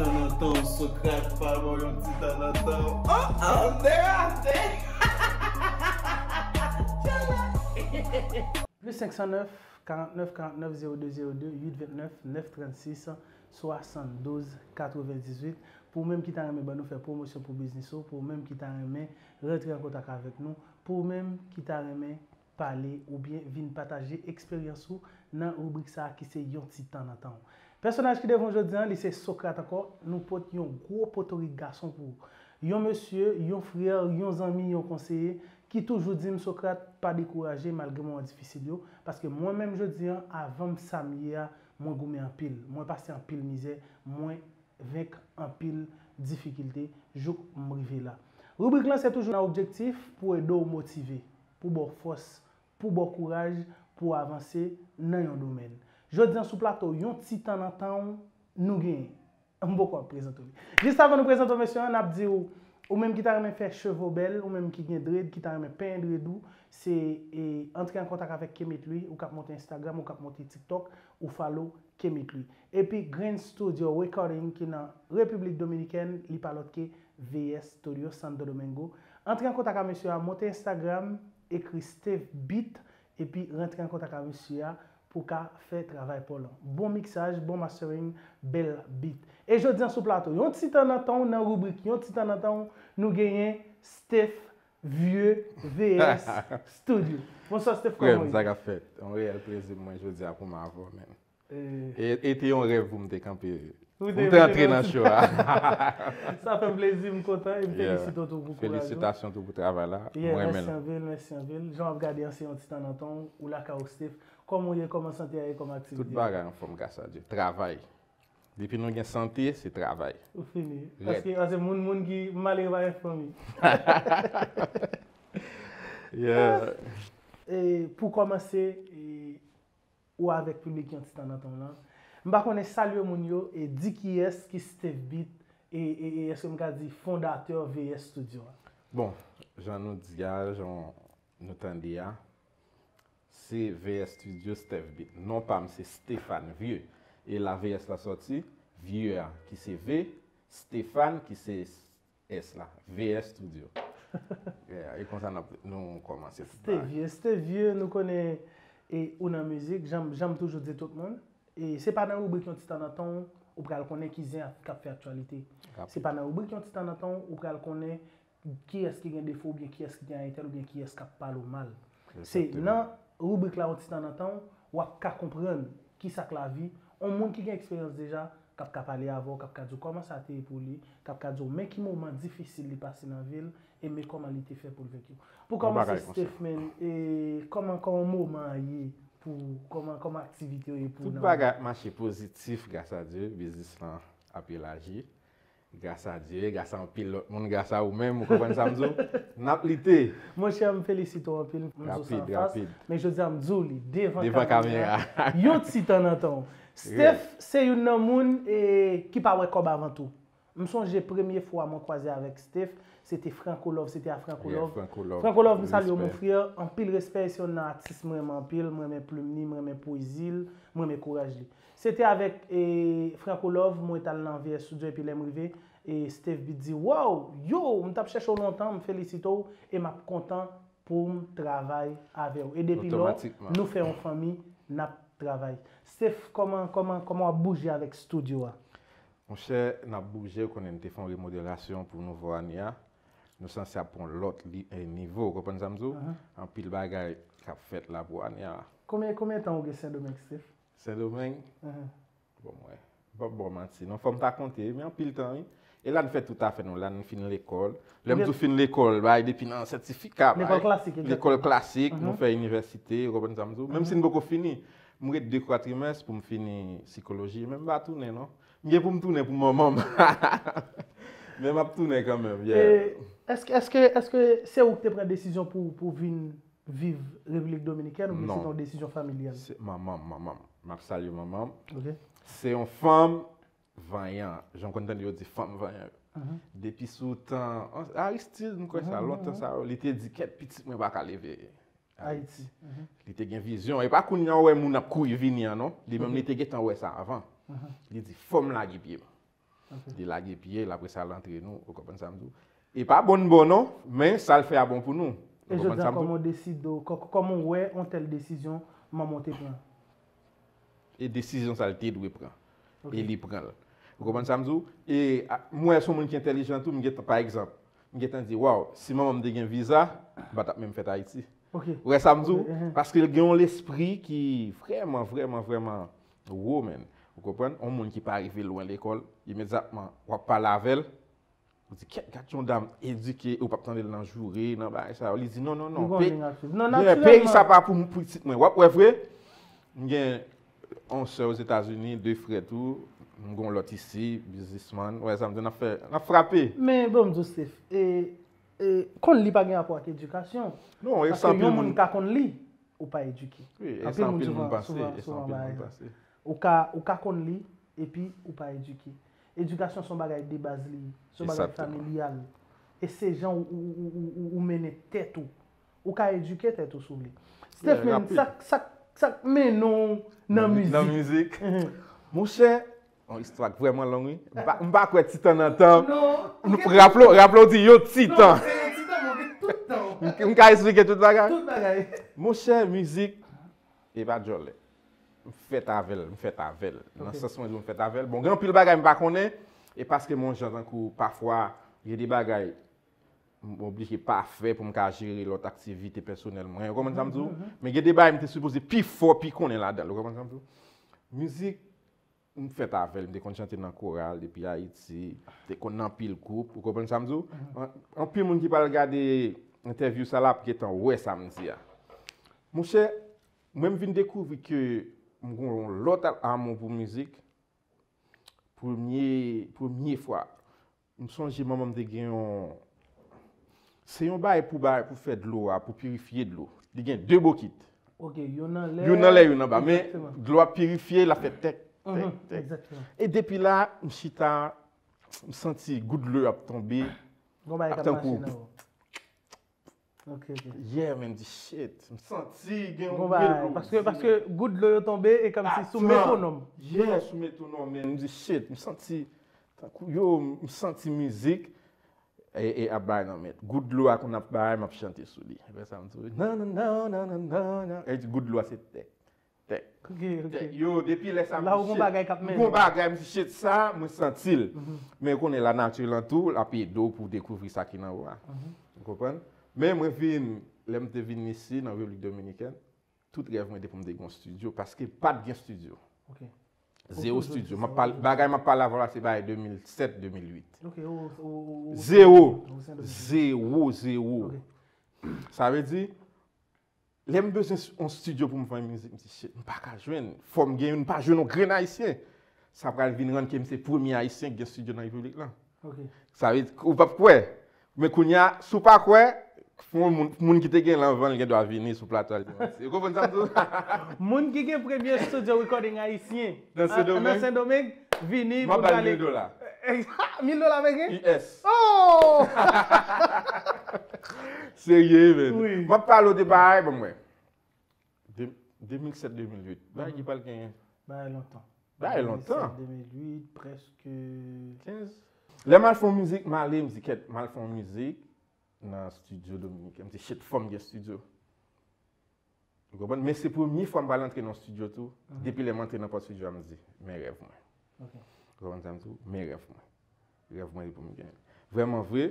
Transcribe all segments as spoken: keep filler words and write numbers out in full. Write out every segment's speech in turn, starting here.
Tan nan tan w, Socrate, pa ban yon ti tan nan tan w. Oh, oh, there, there. Plis senk san nèf, karant nèf, karant nèf, zewo de, zewo de, uit vennèf, nèf trannsis, swasann douz, katrevenndizwit. Pou ou menm ki ta renmen ban nou fè pwomosyon pou biznis ou, pou ou menm ki ta renmen rantre an kontak avèk nou, pou ou menm ki ta renmen pale oubyen vin pataje eksperyans ou nan ribrik sa a ki se yon ti tan nan tan w. Pèsonaj ki devan w jodi a, li se Socrate ankò. Nou pot yon gwo potorik gason pou ou. Yon mesye, yon frè, yon zanmi, yon konseye ki toujou di m, Socrate, pa dekouraje malgre moman difisil yo, paske mwen menm jodi a, avan m sa m ye a, mwen goumen anpil, mwen pase anpil mizè, mwen venk anpil difikilte jouk m rive la. Ribrik lan se toujou nan objektif pou ede w motive, pou ba w fòs, pou ba w kouraj, pou w avanse nan yon domèn. Jodi a sou plato, yon ti tan nan tan w, nou genyen. M poko ap prezante w li. Jis avan nou prezante w mesye a, n ap di w, ou menm ki ta renmen fè cheve w bèl, ou menm ki gen dread, ki ta renmen penyen dread ou, se e, antre an kontak avèk Kemet Louis, ou k ap monte Instagram, ou k ap monte TikTok, ou follow Kemet Louis. Epi Green Studio Recording ki nan Repiblik Dominikèn, li pa lòt ke V S Studio Santo Domingo. Antre an kontak ak mesye a, monte Instagram, ekri Steve Beat, epi rantre an kontak ak mesye a pou ka fè travay pa w lan. Bon miksaj, bon mastering, bèl beat. E jodi a sou plato, yon ti tan nan tan w, nan ribrik yon ti tan nan tan w, nou genyen Steph Vieux V S Studio. Bonswa Steph, kòman w ye? Frè m, sa k ap fèt? Yon reyèl plezi pou mwen jodi a pou m avè w, menn. E, e te yon rèv pou m te kanpe, pou m te antre nan show a. Sa fè m plezi, m kontan e m felisite w tou pou kouraj ou. Felisitasyon tou pou travay la. M renmen l. Mèsi anpil, mèsi anpil. Jan w ap gade an, se yon ti tan nan tan w, ou lakay ou Steph. Kòman w ye, kòman sante a ye, kòman aktivite yo? Tout bagay anfòm, gras a Dye. Travay. Depi nou gen sante, se travay. Ou fini. Rèd. Paske, paske moun, moun ki malere pa gen fanmi. Yeah. E pou kòmanse, e, ou avèk piblik yon ti tan nan tan w lan. M pa konnen, salye moun yo e di kiyès ki Steph Beat e, e, e èske m ka di fondatè V S Studio a? Bon, jan nou di a, jan nou tande a, se V S Studio Steph Beat. Non pa m se Stéphane Vieux. E la V S la sòti, Vieux a, ki se V, Stéphane, ki se S la, V S Studio. Yeah, e konsa n ap, nou kòmanse tout bagay. Stevie, Stevie, nou konnen e ou nan mizik, jan, jan m toujou di tout moun, e se pa nan ribrik yon ti tan nan tan w ou pral konnen ki zen k ap fè aktyalite. Se pa nan ribrik yon ti tan nan tan w ou pral konnen kiyès ki gen defo oubyen kiyès ki gen entèl oubyen kiyès k ap pale w mal. Se nan ribrik la yon ti tan nan tan w, w ap ka konprann kisa k lavi, yon moun ki gen eksperyans deja, k ap ka pale avè w, k ap ka di w kòman sa te ye pou li, k ap ka di w men ki moman difisil li pase nan vi l, e men kòman li te fè pou l venki. Pou kòmanse, Steph, men, e kòman, kòman moman an ye pou, kòman, kòman aktivite yo ye pou w nan moman an? Tout bagay ap mache pozitif, gras a Dye, biznis lan ap elaji. Gras a Dye, gras a anpil lòt moun, gras a ou menm, ou konprann sa m di w? N ap lite. Monchè, m felisite w anpil, m di w sa anfas. Men jodi a m di w li devan kamera. Yon ti tan nan tan w. Steph se youn nan moun e, ki pa wè kòb avan tou. M sonje premye fwa mwen kwaze avèk Steph, se te Franco Love, se te a Franco Love. Franco Love, m salye w, mon frè, anpil respè, e se youn nan atis m renmen anpil, m renmen plim li, m renmen pwezi l, m renmen kouraj li. Se te avèk e, Franco Love, mwen t al nan V S Studio epi lè m rive, e Steph Beat di, wow, yo, m t ap chèche w lontan, m felisite w e m ap kontan pou m travay avè w. E depi lò, nou fè yon fanmi, n ap travay. Steph, kòman, kòman, kòman w ap bouje avèk studio a? Monchè, n ap bouje, ou konnen n te fè yon remodelasyon pou nouvo ane a. Nou sanse ap pran lòt li, e, nivo, ou konprann sa m di w? Anpil bagay k ap fèt la pou ane a. Konbyen, konbyen tan ou gen Sendomeng, Steph? Sendomeng? Bon, mwen, m p ap ba w manti non, fò m ta konte, men anpil tan, wi. E la n fè tout afè nou, la n fin lekòl. Lè m di w fin lekòl, bay depi nan sètifika, bay lekòl klasik, nou fè inivèsite, ou konprann sa m di w? Menm si n poko fini, m ret de twa trimès pou m fini sikoloji, men m pa tounen non. M gen pou m tounen pou manman m. Men m ap tounen kanmenm, yeah. E èske, èske, èske se ou ki te pran desizyon pou, pou vin viv Repiblik Dominikèn oubyen se te yon desizyon familyal? Se manman m, manman m. M ap salye manman m. Se yon fanm vanyan. Jan w konn tande yo di fanm vanyan yo. Depi sou tan Aristide, m kwè sa, lontan sa yo, li te di, kèt pitit mwen pa ka leve Ayiti. Li te gen vizyon. E pa kounye a w wè moun ap kouri vini an non. Li menm li te gentan wè sa avan. Li di, fò m lage pye m. Li lage pye l, apre sa l antre nou, ou konprann sa m di w? E pa bon n bon non, men sa l fè a bon pou nou. Ou E konprann jodi sa a, m di w? Kòman w deside, kò- kòman w wè yon tèl desizyon manman w te pran? E desizyon sa l te dwe pran. E li pran l. Ou konprann sa m di w? E a- m wè se yon moun ki entèlijan tou, m gentan, pa egzanp, m gentan di, waw, si manman m te gen viza, m pa t ap menm fèt Ayiti. Ou wè sa m di w? Paske l gen yon lespri ki vrèman, vrèman, vrèman wo, man. Ou konprann? Yon moun ki pa rive lwen lekòl, imedyatman, w ap pale avè l, ou di, kèt, gad yon dam edike, ou p ap tande l nan joure, nan bagay sa yo. Li di, non, non, non, peyi sa pa pou pitit mwen. W ap wè vre, m gen yon sè Ozetazini, de frè tou, m gen yon lòt isi, biznismann. Ou wè sa m di w, n ap fè, n ap frape. Men, bon, Joseph, e, e, konn li pa gen rapò ak edikasyon. Non, e Paske yon moun ka konn li, ou pa edike. Wi, e sa anpil moun panse. Ou ka, ou ka konn li, epi ou pa edike. Edikasyon se yon bagay de baz li ye. Se yon bagay familyal. E se jan ou, ou, ou, ou, ou, ou mennen tèt ou. Ou ka edike tèt ou si w vle. Stephen, sa, sa, sa k mennen w nan mizik? Nan mizik? Monchè, yon istwa k vrèman long, wi. M pa, m pa kwè ti tan nan tan. Raple w, raple w di yon ti tan. M ka esplike tout bagay. Monchè, mizik, e pa djòlè. M fèt avè l, m fèt avè l. Nan sans mwen di w m fèt avè l. Bon, gen anpil bagay m pa konnen, e paske m yon jan tankou pafwa, gen de bagay m oblije pa fè pou m ka jere lòt aktivite pèsonèl mwen. Ou konprann sa m di w? Men gen de bagay m te sipoze pi fò, pi konnen ladan l. Ou konprann sa m di w? Mizik, m fèt avè l, m te konn chante nan koral depi Ayiti, m te konn nan anpil gwoup, ou konprann sa m di w? An- Anpil moun ki pral gade entèvyou sa la ap gentan wè sa m di a. Monchè, mwen m vin dekouvri ke m gen yon lòt amou pou mizik. Premye, premye fwa, m sonje manman m te gen yon, se yon bagay pou bagay pou fè dlo a, pou pirifye dlo. Li gen de bokit. Ok, youn anlè. Youn anlè, youn anba. Men dlo a pirifye, l ap fè tèk, tèk, tèk. E depi la, m chita, m santi gout dlo yo ap tonbe. Gon bagay k ap mache nan ou. Ok, ok. Yeah, man, m di shit. M santi gen yon gwo dlo. Paske, paske gout dlo yo tonbe e kòmsi sou metwonòm. Yeah, sou metwonòm, man. M di shit. M santi tankou yo, m santi mizik e, e ap bay nan men. Gout dlo a konn ap bay, m ap chante sou li. Apre sa, m di, nan, nan, nan. E di gout dlo a se tèk. Tèk. Ok, ok. Yo, depi lè sa, m La ou gon bagay k ap mennen. Gon bagay, m di shit sa, mwen santi l. Men ou konnen lanati lan tou, l ap ede w pou w dekouvri sa ki nan ou a. Ou konprann? Men mwen vin, lè m te vin isi, nan Repiblik Dominikèn, tout rèv mwen te pou m te gen yon estidyo, paske pa t gen estidyo. Zewo estidyo. M ap pale, bagay m ap pale avè w la, se bagay de mil sèt, de mil uit. Zewo. Zewo, zewo. Sa vle di, lè m bezwen yon estidyo pou m fè mizik, m di, shit, m pa ka jwenn. Fò m gen youn, m pa jwenn yon grenn ayisyen. Sa pral vin rann ke m se premye ayisyen ki gen estidyo nan repiblik lan. Sa vle di, ou p ap kwè. Men kounye a, si w pa kwè, fò moun, moun ki te gen l anvan l gen dwa vini sou plato a, l demanti. Ou konprann sa m di w? Moun ki gen premye studio recording ayisyen nan Sendomeng, vini pou gade. M ap ba l mil dola. Mil dola ameriken? U S. Oh! Serye, men. M ap pale w de bagay, ban m wè. De, de mil sèt, de mil uit. Bagay ki pral genyen. Bagay lontan. Bagay lontan. De mil sèt, de mil uit, prèske kenz. Lè m al fè yon mizik, m ale, m di, kèt, m al fè yon mizik nan estidyo dominiken. M di, shit, fò m gen estidyo. Ou konprann? Men se premye fwa m pral antre nan estidyo tou. Depi lè m antre nan pòt estidyo a, m di, men rèv mwen. Ou konprann sa m di w? Men rèv mwen. Rèv mwen se pou m genyen. Vrèman vre,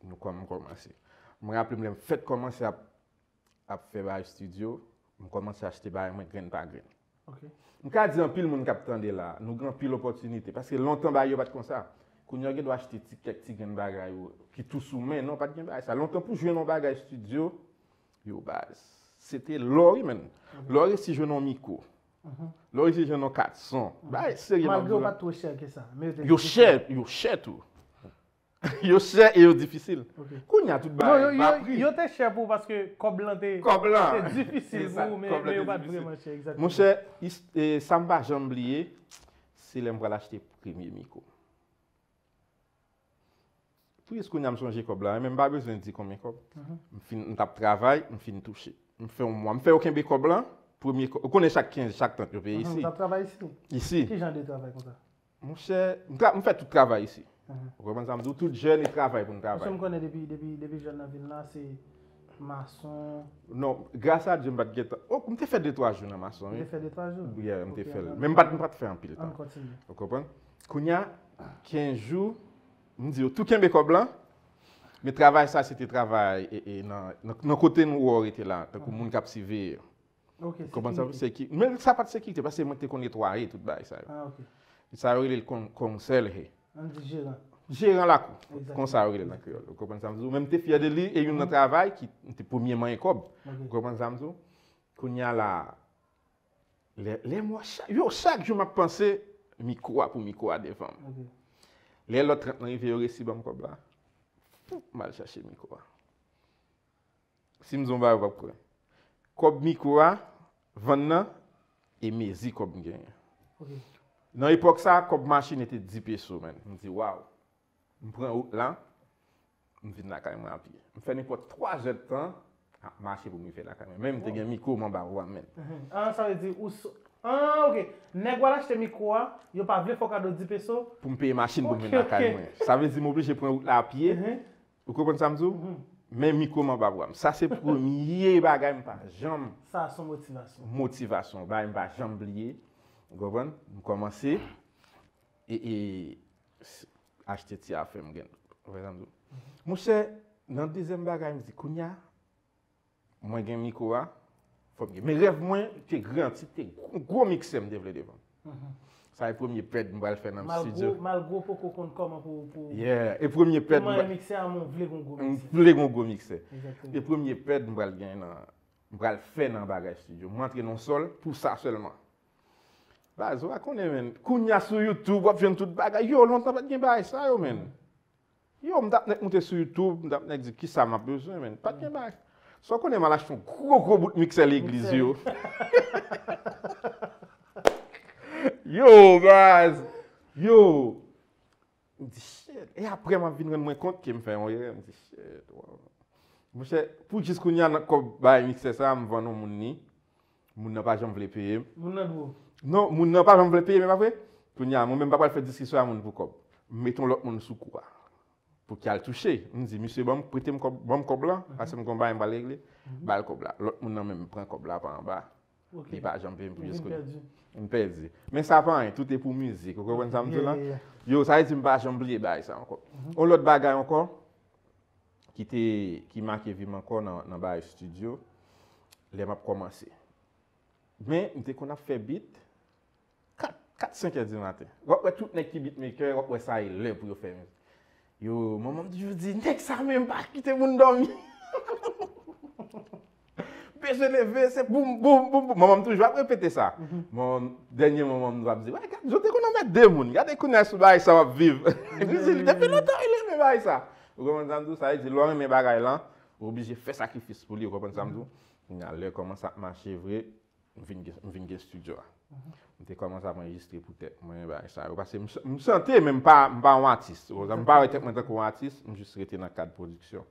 nou kòm m kòmanse. M raple m lè m fèk kòmanse ap, ap fè bagay estidyo, m kòmanse achte bagay mwen grenn pa grenn. M ka di anpil moun k ap tande la, nou gen anpil opòtinite. Paske lontan bagay yo pa t konsa. Kounye a w gen dwa achte ti kèk ti grenn bagay ou, ki tou sou men. Non, pa t gen bagay sa. Lontan pou jwenn yon bagay estidyo, yo baz. Se te lò, wi, men. Lè w resi jwenn yon mikwo. Lè w resi jwenn yon kat son. Bagay serye m ap di w la. Malgre yo pa t twò chè ke sa. Men yo te difisil. Yo chè, yo chè tou. Yo chè e yo difisil. Kounye a tout bagay pa pri. Yo te chè pou ou paske kòb lan te, te difisil pou ou, men yo pa t vrèman chè, egzakteman. Monchè, sa m pa janm bliye, se lè m pral achte premye mikwo. Plis kounye a m sonje kòb la, men m pa bezwen di konbyen kòb. M fin, m t ap travay, m fin touche. M fè yon mwa. M fè yo kenbe kòb lan, premye kòb. Ou konnen chak kenz, chak trant yo peye isi. Ou t ap travay isi? Isi. Ki jan de travay konsa? Monchè, m, tra- m fè tout travay isi. Ou konprann sa m di w? Tout jèn e travay pou n travay. Paske m konnen depi, depi, depi jèn nan vin la, se mason. Non, gras a Dye, m pa t gentan. Oh, m te fè de twa jou nan mason, wi. Ou te fè de twa jou? Yeah, m te fè l. Men m pa t, m pa t fè anpil tan. Ann kontinye. Ou konprann? Kounye a, kenz jou, m di yo, tou kenbe kòb la. Men travay sa, se te travay e, e, nan, nan, nan kote nou wè w rete la, tankou moun k ap siveye. Ok, Konprann sa? Sekirite. Seki- Men sa pa t sekirite, paske mwen te konn netwaye tout bagay sa yo. Ah, ok. Sa yo rele l kon- konsèlhe. Ann di jeran. Jeran lakou. Exactement. Konsa yo rele l nan kreyòl. Ou konprann sa m di w? Men m te fyè de li e youn nan travay ki m te premye man e kòb. Ok. Ou konprann sa m di w? Kounye a la, lè, lè mwa, chak, yo, chak jou m ap panse mikwo a pou mikwo a devan m. Ok. Lè lòt trant lan rive, yo resi ban m kòb la. Fou, m al chache mikwo a. Si m di w bagay, ou p ap kwè. Kòb mikwo a, vann nan, e mezi kòb m genyen. Ok. Nan epòk sa, kòb machin te dis peso, man. M di, waw. M pran wout la, m vin lakay mwen a pye. M fè nenpòt twa zè d tan ap mache pou m rive lakay mwen. Men m te gen mikwo m anba bra m, man. Mhm. Ah, sa vle di ou so- Ah, ok. Nèg w al achte mikwo a, yo pa vle fè w kado dis peso. Pou m peye machin pou m vin Ok, lakay ok. mwen. Sa vle di m oblije pran wout la a pye. Mhm. Ou konprann sa m di w? Men mikwo m anba bra m. Sa se premye bagay m pa janm Sa se yon motivasyon. Motivasyon, bagay m pa janm bliye. Ou konprann? M kòmanse e, e s- achte ti afè m gen. Ou konprann sa m di w? Monchè, nan dezyèm bagay, m di, kounye a, mwen gen mikwo a, fò m gen. Men rèv mwen te gran, ti te gwo, gwo miksè m te vle devan. Sa e premye pèd m pral fè nan Malgre, studio. Malgre w poko konn kòman pou, pou, Yeah, e premye pou pèd m manyen pral- miksè a, men w vle gon gwo m miksè. vle gon gwo miksè. Exactement. E premye pèd m pral gen nan, m pral fè nan bagay studio. M antre nan sòl pou sa sèlman. Baz, ou pa konnen, men. Kounye a sou YouTube, w ap jwenn tout bagay. Yo, lontan pa t gen bagay sa yo, men. Yo, m t ap nèk moute sou YouTube, m t ap nèk di, kisa m ap bezwen, men. Pa t gen bagay. Sa w konnen, m al achte yon gwo, gwo bout miksè legliz yo. Yo, baz. Yo. M di, shit. E apre, m ap vin rann mwen kont ke m fè yon erè. M di, shit, wow. Monchè, pou jis kounye a nan kòb bay miksè sa, m vann yon moun li. Moun nan pa janm vle peye m. Moun nan dwo. Non, moun nan pa janm vle peye m, e pa vre? Kounye a, mwen menm pa pral fè diskisyon a moun pou kòb. M mete yon lòt moun sou kou a. Pou ki al touche. M di, misye, ban m, prete m kòb, ban m kòb la, paske m gon bagay m pral regle. Ba l kòb la. Lòt moun nan menm pran kòb la pa anba. Ok. Li pa janm peye m pou Ou jis vin kounye. Pèdi. M pèdi. Men sa pa anyen, tout e pou mizik. Ou konprann sa m di w la? Yeah, yeah, yeah. Yo, sa vle di m pa janm bliye bagay sa ankò. Yon lòt bagay ankò, ki te, ki make vi m ankò nan, nan bagay studio, lè m ap kòmanse. Men, m te konn ap fè beat, kat, kat, senk è di maten. W ap wè tout nèg ki beatmaker, w ap wè sa e lè pou yo fè mizik. Yo, manman m toujou di, nèg sa menm pa kite moun dòmi. Bezwen leve, se boum, boum, boum, boum. Manman m toujou ap repete sa. Manman m, dènye manman m ap di, wè, gad, yo te konn anmède moun. Gade kounye a sou bagay sa w ap viv. Li di, depi lontan, li renmen bagay sa. Ou konprann sa m di w? Sa vle di, lè w renmen bagay lan, ou oblije fè sakrifis pou li, ou konprann sa m di w? Kounye a, lè kòmanse ap mache vre, m vin gen, m vin gen studio a. M te kòmanse ap anrejistre pou tèt mwen, bagay sa yo. Paske m ch- m chante, men m pa, m pa yon atis. Ou konprann sa? M pa wè tèt mwen tankou yon atis, m jis rete nan kad pwodiksyon.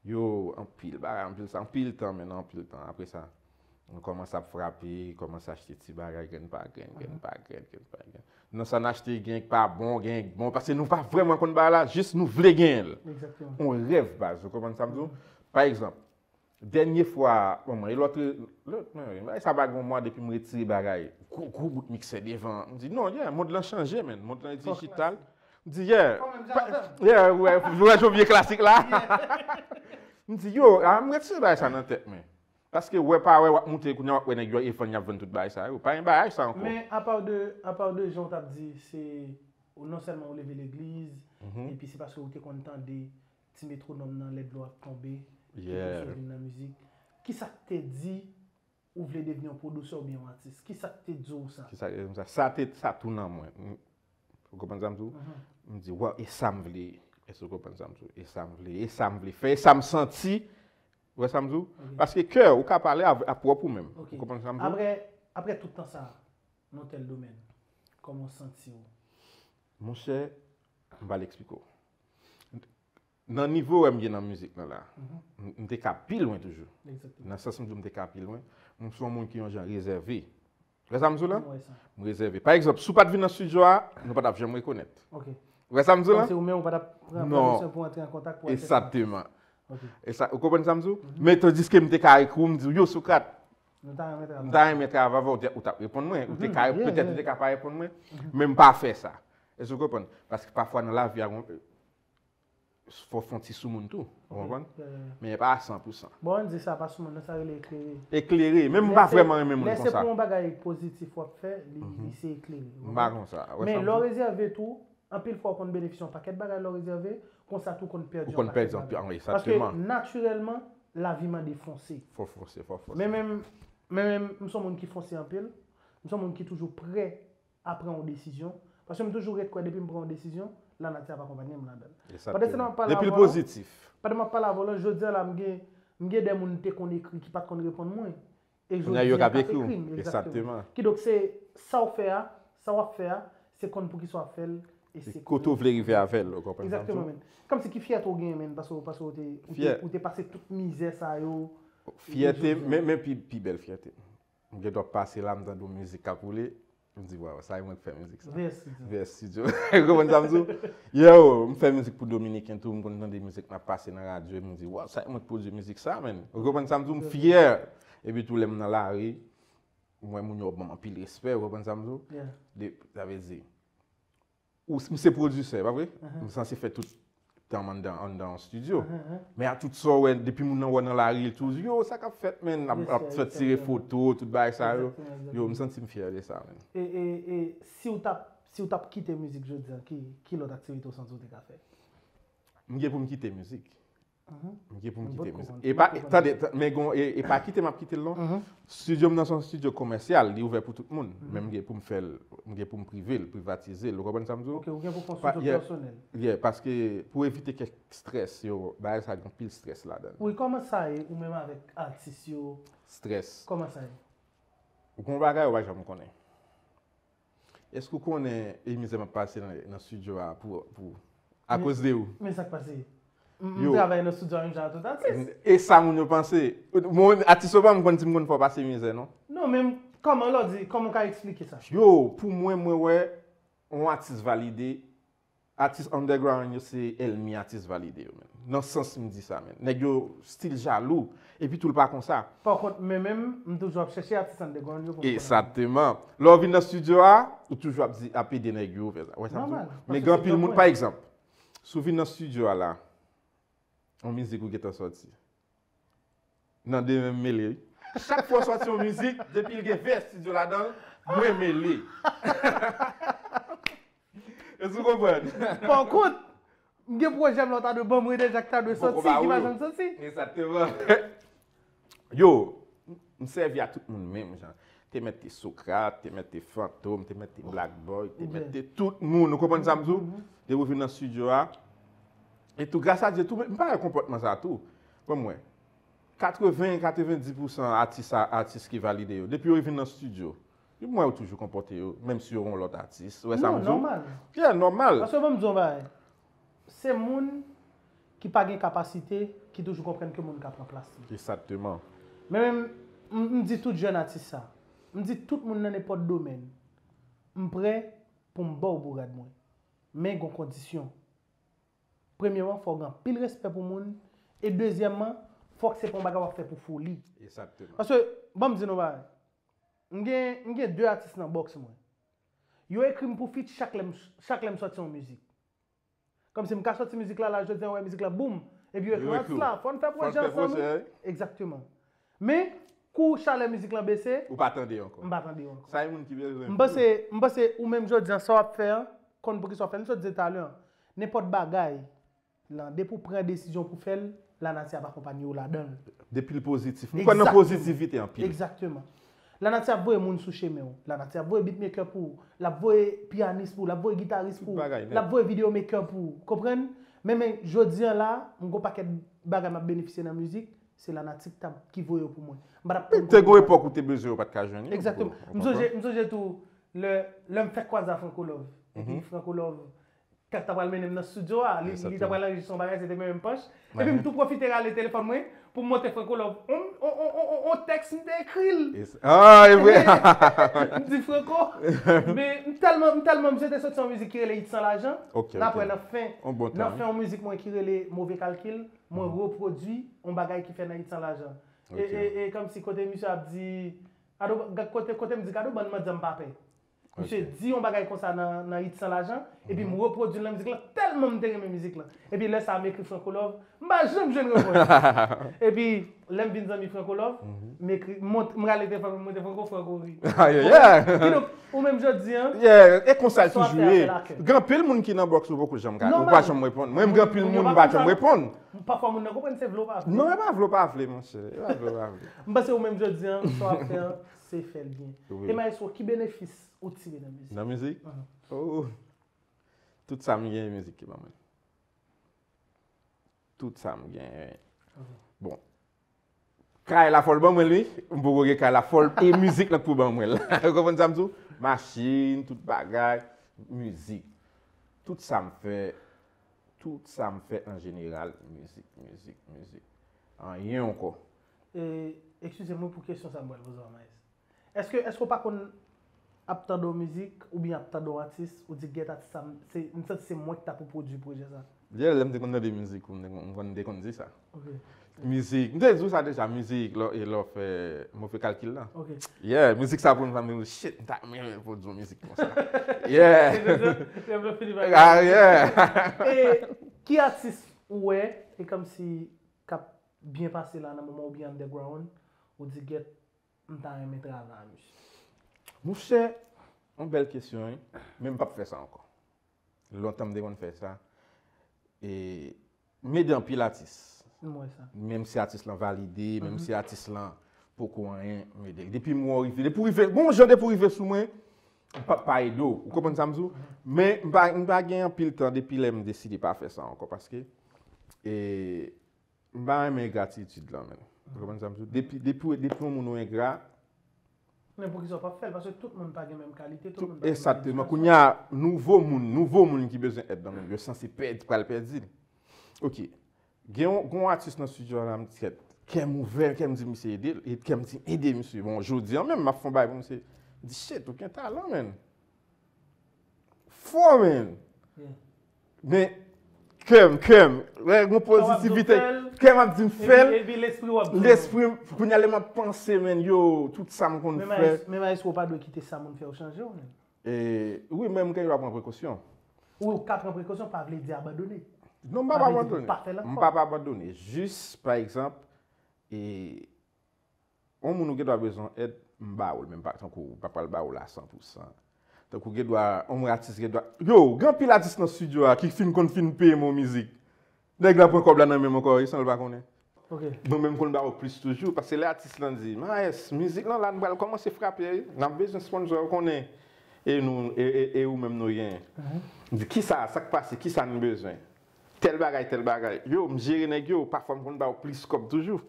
Yo, anpil bagay, anpil sa, anpil tan, men anpil tan. Apre sa, nou kòmanse ap frape, kòmanse achte ti bagay, grenn pa grenn, grenn pa grenn, grenn pa grenn. Nan sa n achte, gen k pa bon, gen k bon, paske nou pa vrèman konn bagay la, jis nou vle genyen l. Exactement. On rèv, baz, ou konprann sa m di w? Pa egzanp, dènye fwa, bon, mwen, e lòt, lòt, mwen, mwen, sa pa gen yon mwa depi m retire bagay, gwo, gwo bout miksè devan. M di, non, yeah, mond lan chanje, men, mond lan dijital. M di, yeah. Kòman m jan avè m? Yeah, wè, wè, jan vye klasik la. M di, yo, a, m retire bagay sa nan tèt mwen. Paske wè pa wè, w ap moute, kounye a w ap wè nèg yo e fann y ap vann tout bagay sa yo. Pa gen bagay sa ankò. Men apa de, apa de jan w t ap di, se ou non sèlman ou leve legliz, Mhm. epi se paske ou te konn tande ti metwonòm nan lè dlo ap tonbe, ki Yeah. te sou vin nan mizik. Kisa k te di ou vle devni yon pwodiktè oubyen yon atis? Kisa k te di w sa? Kisa k te di m sa? Sa te, sa tou nan mwen. M- Ou konprann sa m di w? Mhm. M di, waw, e sa m vle. Èske ou konprann sa m di w? E sa m vle, e sa m vle fè, e sa m santi. Ou wè sa m di w? Ok. Paske kè, ou ka pale a, a pwòp ou menm. Ok. Ou konprann sa m di w? Apre, apre tout tan sa, nan tèl domèn, kòman w santi w? Monchè, m pral eksplike w. Nan nivo wè m ye nan mizik lan la, Mhm. m, m te ka pi lwen toujou. Exactement. Nan sans m di w m te ka pi lwen, m se yon moun ki yon jan rezève. Wè sa m di w la? Mwen wè sa. M rezève. Pa egzanp, si w pa t vin nan estidyo a, nou pa t ap janm rekonèt. Ok. Wè sa m di w la? Kòmsi ou menm ou pa t ap pran Non. pèmisyon pou antre an kontak pou al fè sa. Egzakteman. E sa, ou konprann sa m di w? Men tandiske m te ka ekri w, m di w, yo, Socrate, Nou ta renmen m travay. ta renmen travay avè w, ou te, ou t ap reponn mwen. Ou te ka, Yeah, petèt yeah. ou te ka pa reponn mwen. Men m pa fè sa. Èske w konprann? Paske pafwa nan lavi a, fò w fè yon ti soumoun tou. Ou konprann? Yeah, yeah, yeah. Men e pa a san pou san. Bon, ann di sa pa soumoun nan, sa rele eklere. Eklere. Men m pa vrèman renmen moun Lè se konsa. Pou yon bagay pozitif w ap fè, li, li se eklere. Ou M pa konprann? konsa. Wè sa Men m lè w di? Rezève tou, anpil fwa w konn benefisye yon pakèt bagay lè w rezève, konsa tou konn pèdi Ou konn yon pakèt pèdi anpil. bagay. Egzakteman. Paske natirèlman, lavi mande fonse. Fò fonse, fò fonse. Men menm, men menm, m se yon moun ki fonse anpil. M se yon moun ki toujou prè a pran yon desizyon. Paske m toujou ret kwè depi m pran yon desizyon, lanati ap akonpanye m ladan l. Egzakteman. Pandan se tan m ap pale Depi l avè w la, pozitif. Pandan m ap pale avè w la, jodi a la, m gen, m gen de moun m te konn ekri ki pa t konn reponn mwen. E Kounye a yo jodi a k ap k ap ekri w. ekri m, Egzakteman. Kidonk se sa w fè a, sa w ap fè a, se konn poukisa w ap fè l, e se Kote w vle rive avè l, ou konprann sa m di Egzakteman, w? Men. Kòmsi ki fyète w genyen, men, paske, paske w te, ou te, Fyè- ou te pase tout mizè sa yo. Fyète, jodi a. Men, men pi, pi bèl fyète. M gen dwa pase la, m tande yon mizik k ap woule, m di, waw, sa e mwen k fè mizik sa. Vè estidyo. Vè estidyo. Ou konprann sa m di w? Yo, m fè mizik pou Dominiken tou, m konn tande mizik m ap pase nan radyo, m di, waw, sa e mwen k pwodui mizik sa, men. Ou konprann sa m di w? M fyè. Epi tou lè m nan lari, m wè moun yo ban m anpil respè, ou konprann sa m di w? Yeah. De, sa vle di, ou, m se pwodisè, pa vre? Mhm. M sanse fè tout tan m anndan, anndan yon estidyo. Mhm, mhm. Men a tout sa w wè, depi moun nan wè nan lari, l tou di, yo, sa k ap fèt, men, ap, Yes, ap sir, fè tire exactement. Foto, tout bagay sa yo. Exactement, Yo, m exactement. Santi m fyè de sa, men. E, e, e si w t ap, si w t ap kite mizik jodi a, ki, ki lòt aktivite w santi w te ka fè? M gen pou m kite mizik. Mhm. M gen pou m M kite potko mizik. konn, E m pa, potko konn. Tande, tan- men gon, e, e pa kite m ap kite l non. Mhm. Estidyo m nan se yon estidyo komèsyal, li ouvè pou tout moun. Men m gen pou m fè l, m gen pou m prive l, privatize l. Ou konprann sa m di w? Ok, ou gen pou fè yon Pa- estidyo yeah. Pèsonèl. Yeah, paske pou evite kèk strès, yo, bagay sa gen pil strès ladan. Wi, kòman sa ye, ou menm avèk atis yo? Strès. Kòman sa ye? Ou konn bagay ou pa janm konnen. Èske ou konnen e mizè m ap pase nan, nan estidyo a pou, pou akoz de ou? Men sa k pase? M m Yo. Travay nan estidyo a menm jan ak tout atis. E sa moun yo panse. Mwen, atis yo pa m konn di m konn fè w pase mizè, non. Non, men kòman lè w di, kòman w ka eksplike sa? Yo, pou mwen, mwen wè, yon atis valide, atis underground yo se ènmi atis valide yo, men. Nan sans m di sa, men. Nèg yo still jalou, epi tou l pa konsa. Pa kont, men menm, m toujou ap chèche atis underground yo pou m konnen. Egzakteman. Lè w vin nan estidyo a, ou toujou ap di, ap ede nèg yo fè sa. Wè sa m di w? Nòmal, Men paske gen se anpil yon moun, pwen. Pa egzanp, si w vin nan estidyo a la, yon mizik ou gentan sòti. Nan demen m mele, wi. Chak fwa w sòti yon mizik, depi l gen vè estidyo ladan l, mwen mele. Èske w konprann? Pa kont, m gen pwojè m lòt a dwe ban mwen deja ki ta dwe sòti, ki pa janm sòti. Egzakteman. Yo, m sèvi a tout moun menm jan. Te mèt te Socrate, te mèt te Fantom, te mèt te Black Boy, te mèt te tout moun. Ou konprann sa m di w? Depi w vin nan estidyo a. E tou, gras a Dye, tou, m pa wè konpòtman sa tou. Ban m wè. Katreven, katrevenndis pousan atis, atis ki valide yo. Depi yo vin nan estidyo, yo, m wè yo toujou konpòte yo, menm si yo yon lòt atis. Ou wè sa m di w? Nòmal. Yeah, nòmal. Paske ban m di w yon bagay. Se moun ki pa gen kapasite, ki toujou konprann ke moun ka pran plas li. Egzakteman. Men menm, m, m di tout jèn atis sa. M di tout moun nan nenpòt domèn. M prè pou m ba w bourad mwen. Men gon kondisyon. Premyeman, fò w gen anpil respè pou moun. E dezyèmman, fòk se pa yon bagay w ap fè pou foli. Egzakteman. Paske, ban m di nou bagay. M gen, m gen de atis nan bòks mwen. Yo ekri m pou feat chak lè m, chak lè m sòti yon mizik. Kòmsi m ka sòti mizik la, la, jodi a, wè mizik la, boum. Epi yo ekri Yo w ekri atis w. La, fò n fè Fò n pwojè fè ansanm. pwojè, wi. Egzakteman. Men, kou chalè mizik lan bese, Ou pa tande ankò. M pa tande yo ankò. Sa e moun ki bezwen. M panse, m panse ou menm jodi a, sa w ap fè an, konn poukisa w ap fè l, m sot di talè an. Nenpòt bagay, lan, depi w pran desizyon pou fè l, lanati ap akonpanye w ladan l. Depi l pozitif. M kwè nan Egzakteman. Pozitivite anpil. Egzakteman. Lanati ap voye moun sou chemen w. Lanati ap voye beatmaker pou ou. L ap voye piyanis pou ou. L ap voye gitaris pou ou. Tout bagay nèt. L ap voye video maker pou ou. Konprann? Men, men, jodi an la, m gon pakèt bagay m ap benefisye nan mizik, se lanati k t ap, ki voye yo pou mwen. M pa t ap konn Te gon kote epòk ou te bezwen yo pa t ka jwenn yo. Egzakteman. Ou M sonje, konprann? M sonje tou, lè, lè m fèk kwaze a Franco Love. Epi Mhm. Franco Love, kèk ta pral mennen m nan studio a, li, li ta Egzakteman. Pral anrejistre yon bagay, se te menm panch. Mhm. Epi m tou pwofite rale telefòn mwen, pou m montre Franco Love. On, on, on, on, on tèks m te ekri l. Ah, e vre. M di Franco, men m tèlman, m tèlman, misye te soti yon mizik ki rele Hit San Lajan. Ok, ok. N ap wè nan fen, nan fen yon mizik mwen ki rele Move Kalkil, mwen repwodui yon bagay ki fè nan Hit San Lajan. E, e, e kòmsi kote misye ap di, kote, kote m di, gade yon bann manzè m pa pè. Misye di yon bagay konsa nan, nan Hit San Lajan, epi m repwodui l nan mizik lan, tèlman m te renmen mizik lan. Epi lè sa a m ekri Franco Love, m pa janm jwenn repons. Epi lè m vin zanmi Franco Love, m ekri, m mont-, m rale telefòn, m montre Franco, Franco ri. Ayayay! Kidonk, ou menm jodi an, yeah, e konsa l toujou ye. Gen anpil moun ki nan box ou poko janm ka, ou pa janm reponn. Mwen, gen anpil moun m pa janm reponn. Pafwa moun nan konprann se vle ou pa vle. Non, e pa vle ou pa vle, monchè. E pa vle ou pa vle. M panse ou menm jodi an, sa w ap fè an, se fè l byen. E maestro, ki benefis ou tire nan mizik? Nan mizik? Oh. Tout sa m gen, mizik ki ban mwen. Tout sa m gen. Bon. Kay la fò l ban mwen l, wi. M poko gen kay la fò l, e mizik lan k pou ban mwen l. Ou konprann sa m di w? Machin, tout bagay, mizik. Tout sa m fè, tout sa m fè an jeneral, mizik, mizik, mizik. Anyen ankò. E, eskize mwen pou kesyon sa m pral poze w, Maes. Èske, èske w pa konn ap tande yon mizik oubyen ap tande yon atis, ou di, "Gèt atis sa, m, se, m santi se mwen ki ta pou pwodui pwojè sa"? Yeah, lè m te konn tande mizik, m te konn, m konn, m te konn di sa. Ok. Mizik, m te di w sa deja, mizik, lè, e lè w fè move kalkil la. Ok. Yeah, mizik sa pou m, sa m di, "Shit, m ta renmen pwodui yon mizik konsa." Yeah. Ah, yeah. E ki atis ou wè, e kòmsi k ap byen pase la nan moman oubyen underground, ou di, "Gèt, m ta renmen travay a misye"? Monchè, yon bèl kesyon, wi. Men m p ap fè sa ankò. Lontan m te konn fè sa. E m ede anpil atis. M wè sa. Menm si atis lan valide, menm si atis lan poko anyen, m ede. Depi m wè w rive, depi w rive, bon jan depi w rive sou mwen, m p ap pa ede w. Ou konprann sa m di w? Men m pa, m pa gen anpil tan depi lè m deside pa fè sa ankò. Paske, e, m pa renmen engratitid lan, menm. Ou konprann sa m di w? Depi, depi, depi yon moun ou engra. Men poukisa w p ap fè l? Paske tout moun pa gen menm kalite, tout moun pa gen menm edikasyon. Egzakteman. Kounye a, nouvo moun, nouvo moun ki bezwen èd nan menm, yo sanse pèdi, pral pèdi l. Ok. Gen yon, gen yon atis nan estidyo a la, m di, kè m ouvè, kè m di misye ede l, e kè m di ede misye. Bon, jodi a menm, m ap fè yon bagay pou misye. M di, "Shit, ou gen talan, menn." Fò, menn. Yeah. Men, kè m, kè m, lè gen pozitivite, kè m ap di m fè l. Epi, epi lespri w ap di w. Lespri m, kounye a lè m ap panse, menn, yo, tout sa m konn fè. Men maestro, ou pa dwe kite sa moun fè w chanje w, menn. E, wi, men m gen dwa pran prekosyon. Wi, ou ka pran prekosyon, pa vle di abandone. Non, m p ap abandone. M p ap abandone. Jis, pa egzanp, e, yon moun ou gen dwa bezwen èd, m ba ou l, men m pa, tankou, m pa pral ba ou l a san pou san. Tankou gen dwa, yon atis gen dwa, yo, gen anpil atis nan estidyo a ki fin konn fin peye m yon mizik. Nèg la pran kòb la nan men m ankò, wi, san l pa konnen. Ok. Mwen menm konn ba ou plis toujou, paske lè atis lan di, "Maes, mizik lan la, nou pral kòmanse frape, wi. N ap bezwen sponsor, ou konnen. E nou, e, e, e ou menm nou genyen." M di, "Kisa, sa k pase, kisa n bezwen?" Tèl bagay, tèl bagay. Yo, m jere nèg yo, pafwa m konn ba yo plis kòb toujou.